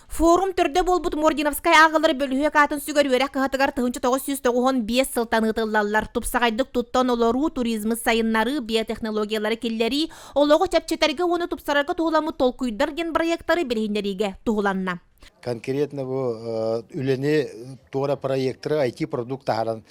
Форум төрдө буолбут Мординовскай ааҕылар бөлүһүөк аатын сүгэр үөрэх кыһатыгар 1995 сылтан ыытыллаллар. Тупсаҕайдык туттан олоруу, туризмы сайыннарыы, биотехнологиялары киллэрии, олоҕу чэпчэтэргэ уонна тупсарарга туһуламмыт толкуйдар диэн бырайыактары билиһиннэриигэ туһуланна. Конкретно бу үлэни туора проекторы IT-продукт таһааран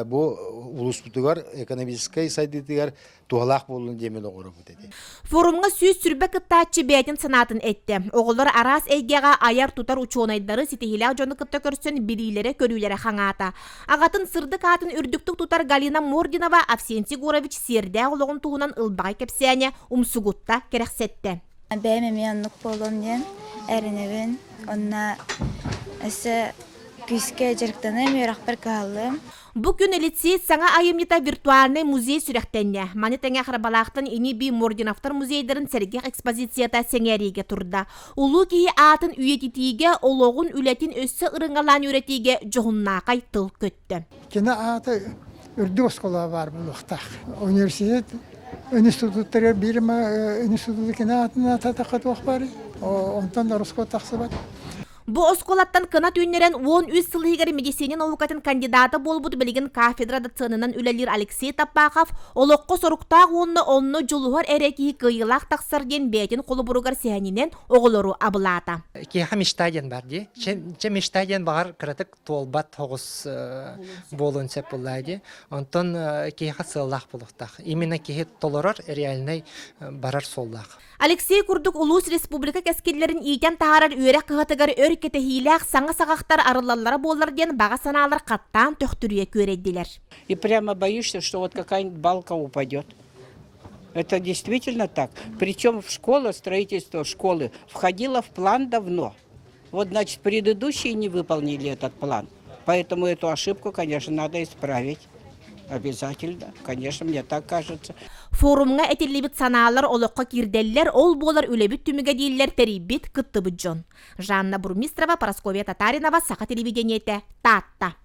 бу улууспутугар экономическай сайдыытыгар туһалаах буоллун диэмин оҕоробут эти. Форумҥа 120 кыттааччы бэйэтин санаатын эттэ. Оҕолор араас эйгэҕэ айар-тутар учуонайдары, ситиһиилээх дьону кытта көрсөн билиилэрэ-көрүүлэрэ хаҥаата. Аҕатын сырдык аатын үрдүктүк тутар Галина Мординова Авсентий Егорович сиэрдээх олоҕун туһунан ылбаҕай кэпсээнэ умсугутта, кэрэхсэттэ. Бэйэм эмиэ оннук буолуом диэн эрэнэбин. Онно өссө күүскэ дьарыктаныам, үөрэхпэр кыһаллыам. Бу күн лицей саҥа айымньыта виртуальнай музей сүрэхтэннэ. Маны тэҥэ Харбалаахтан ини-бии Мординовтар музейдарын сэргэх экспозицията сэҥээриигэ турда. Улуу киһи аатын үйэтитиигэ, олоҕун, үлэтин өссө ырыҥалаан үөрэтиигэ дьоһуннаахай тыл көттө. Кини аата үрдүк оскуола баар буолуохтаах. Университет институттарыгар биир институту кини аатын аататахха туох баарый? Онтон ороскуот тахсыбат. Бу оскуолаттан кынат үүннэрэн 13 сыл иһигэр медицина наукатын кандидата буолбут билигин кафедра доценынан үлэлиир Алексей Таппахов олоххо соруктаах уонна онно дьулуһар эрэ киһи кыайыылаах тахсар диэн бэйэтин холобуругар сэһэнинэн оҕолору абылаата. Киһиэхэ мечта диэн бар дии. Чэ мечта диэн баҕар кыратык туолбат соҕус буолуон сөп буоллаа дии. Онтон киһиэхэ сыаллаах буолуохтаах. Именно киһи толорор реальнай барар суоллаах. Алексей курдук улуус республика кэскиллэрин иитэн таһаарар үөрэх кыһатыгар өр кэтэһиилээх саҥа саҕахтар арыллаллара буоллар диэн баҕа санаалар хаттаан төхтүрүйэ күөрэйдилэр. И прямо боишься, что вот какая-нибудь балка упадет. Это действительно так. Причем в школа, строительство школы входило в план давно. Вот, значит, предыдущие не выполнили этот план. Поэтому эту ошибку, конечно, надо исправить. Обязательно, конечно, мне так кажется. Форумҥа этиллибит санаалар олоххо киирдэллэр, ол буолар үлэбит түмүгэ дииллэр тэрийбит, кыттыбыт дьон. Жанна Бурмистрова, Парасковья Татаринова, Саха телевидениетэ, Таатта.